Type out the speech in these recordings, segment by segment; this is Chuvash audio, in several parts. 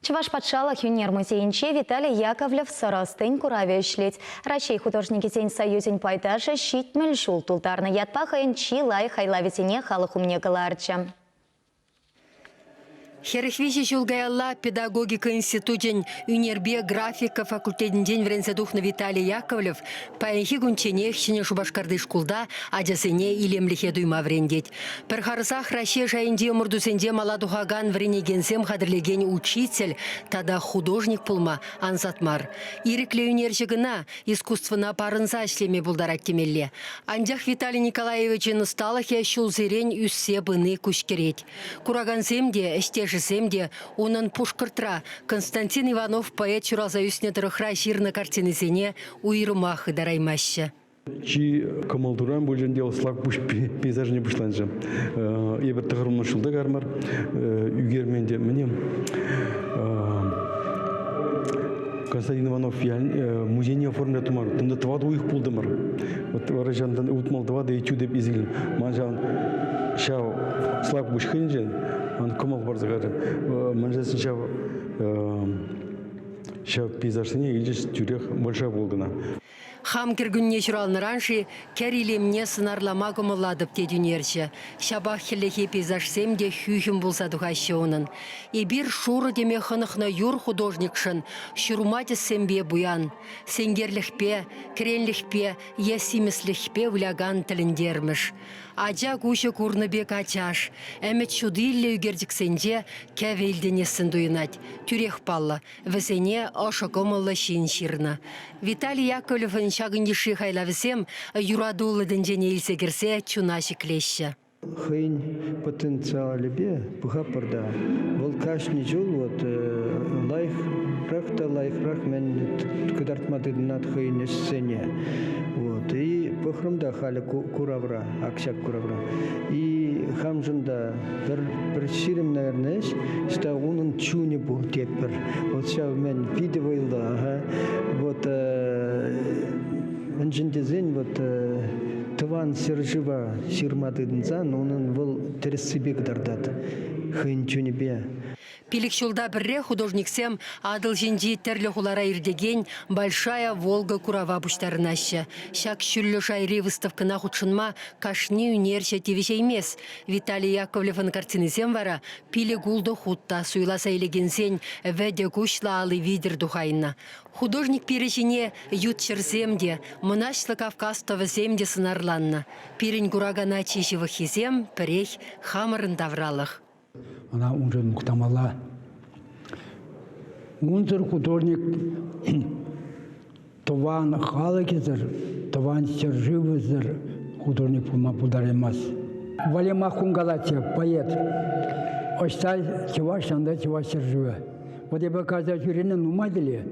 Чӑваш патшалӑх ӳнер музейӗнче Виталий Яковлев сӑрӑ ӑстин куравӗ ӗҫлет. Раҫҫей художникӗсен союзӗн пайташӗ 70 ҫул тултарнӑ ятпа хӑйӗн чи лайӑх хайлавӗсене халӑх умне кӑларчӗ. 43 ҫул каялла педагогика институчӗн ӳнерпе графика факультетӗнчен вӗренсе тухнӑ Виталий Яковлев паянхи кунчченех Ҫӗнӗ Шупашкарти шкулта ачасене илемлӗхе туйма вӗрентет. Пӗр харӑсах Раҫҫей шайӗнчи ӑмӑртусенче мала тухакан вӗренекенсем хатӗрлекен учитель тата художник пулма ансат мар. Ирӗклӗ ӳнерҫӗ кӑна искусствӑна парӑнса ӗҫлеме пултарать темелле. Анчах Виталий Николаевичӑн ӑсталӑхӗ ҫулсерен ӳссе пыни куҫкӗрет. Куракансем те, ӗҫтешӗсем те унӑн Пушкӑртра Константин Иванов поэт ҫуралса ӳснӗ тӑрӑхра ҫырнӑ картинисене уйрӑмах ытараймаҫҫӗ. Чи кӑмӑл-туран пулчӗ ӗнтӗ Слак пуҫ пейзажне пуҫланчӗ. Эпир тӑхӑрмӗш ҫулта кармар, ӳкермен те мӗне. Константин Иванов музейне оформлять тумар. Тунта тӑватӑ уйӑх пултӑмӑр. Вот вара ҫантан утмӑл тӑватӑ этюд эп изилнӗ. Ман ҫавӑн ҫав Слак пуҫ хӑйӗнчен ман кӑмӑл парса кайрӗ. Мӗншӗн ҫав ҫав пейзажсене илчӗҫ тӳрех Большая Волгӑна. Хам кӗркунне ҫуралнӑран-ши кӗр илемне сӑнарлама кӑмӑллатӑп, тет ӳнерҫӗ. Ҫапах хӗллехи пейзажсем те хӳхӗм пулса тухаҫҫӗ унӑн. Эпир шурӑ теме хӑнӑхнӑ юр художникшӑн ҫурма тӗссемпе пуян. Сенкерлӗхпе, кӗренлӗхпе е симӗслӗхпе вылякан тӗлӗнтермӗш. Ача куҫӗ курнӑ пек ачаш, ӗмӗт ҫутиллӗ ӳкерчӗксенче кӗвӗ илтӗнессӗн туйӑнать. Тӳрех паллӑ, Вӗсене ӑшӑ кӑмӑллӑ ҫын ҫырнӑ. Виталий Яковлевӑн ҫакӑн йышши хайлавӗсем юратуллӑ тӗнчене илсе кӗрсе чуна ҫӗклеҫҫӗ. Хӑйӗн потенциалӗпе пӑхатпӑр та, вӑл кашни ҫул вот лайӑхрах та лайӑхрах мӗн кӑтартма тытӑнать хӑйӗн ӗҫсене. Вот. И пӑхрӑм та халӗ куравра, ак ҫак куравра. И хамшӑн та пӗр, пӗр 20, наверное, ӗҫ, что унӑн чунӗ пур тетпӗр. Вот ҫав мӗн питӗ вӑйлӑ, ага. Вот мӗншӗн тесен вот тӑван ҫӗршыва ҫырма тытӑнсан унӑн вӑл тӗрӗссипе кӑтартать хӑйӗн чунӗпе. Пилӗк ҫулта пӗрре художниксем Атӑл ҫинчи тӗрлӗ хулара иртекен «Большая Волга» курава пуҫтарӑнаҫҫӗ. Ҫак ҫӳллӗ шайри выставкӑна хутшӑнма кашни ӳнерҫӗ тивӗҫеймест. Виталий Яковлевӑн картинисем вара пилӗк-ултӑ хут та суйласа илекенсен вӗтӗ куҫлӑ алли витӗр тухайнӑ. Художник пирӗ ҫине ют ҫӗрсем те, мӑнаҫлӑ Кавказ тӑвӗсем те сӑнарланнӑ. Пирӗн куракана чи ҫывӑххисем пӗрех хамӑрӑн тавралӑх. Ӑна уншӑн мухтамалла. Унсӑр художник тӑван халӑхӗсӗр, тӑван ҫӗршывӗсӗр художник пулма пултараймасть. Валем Ахун калатчӗ, поэт, ӑҫта чӑваш, ҫавӑнта чӑваш ҫӗршывӗ. Вот эпӗ кайса ҫӳренӗ нумай тӗле.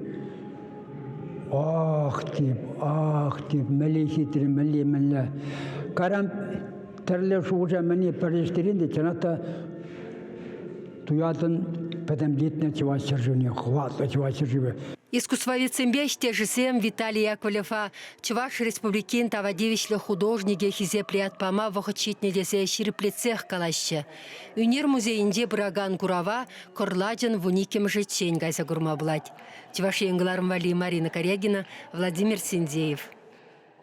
Ах, тип, ах, тип, мӗнле хитре, мӗнле, мӗнле. Кайран тӗрлӗ шухӑша мӗне пӗрлештерен те чӑнах та туятӑн пӗтӗмлетнӗ чӑваш ҫӗршывне, хӑватлӑ чӑваш ҫӗршывӗ. Искусствоведсемпе ӗҫтешӗсем Виталий Яковлева Чӑваш Республикин тава тивӗҫлӗ художникӗ хисеплӗ ят пама вӑхӑт ҫитнӗ тесе ҫирӗплетсех калаҫҫӗ. Ӳнер музейӗнче пыракан курава кӑрлачӑн вуниккӗмӗшӗччен кайса курма пулать. Чӑваш Ен кӑларӑм валли Марина Карягина, Владимир Синдеев.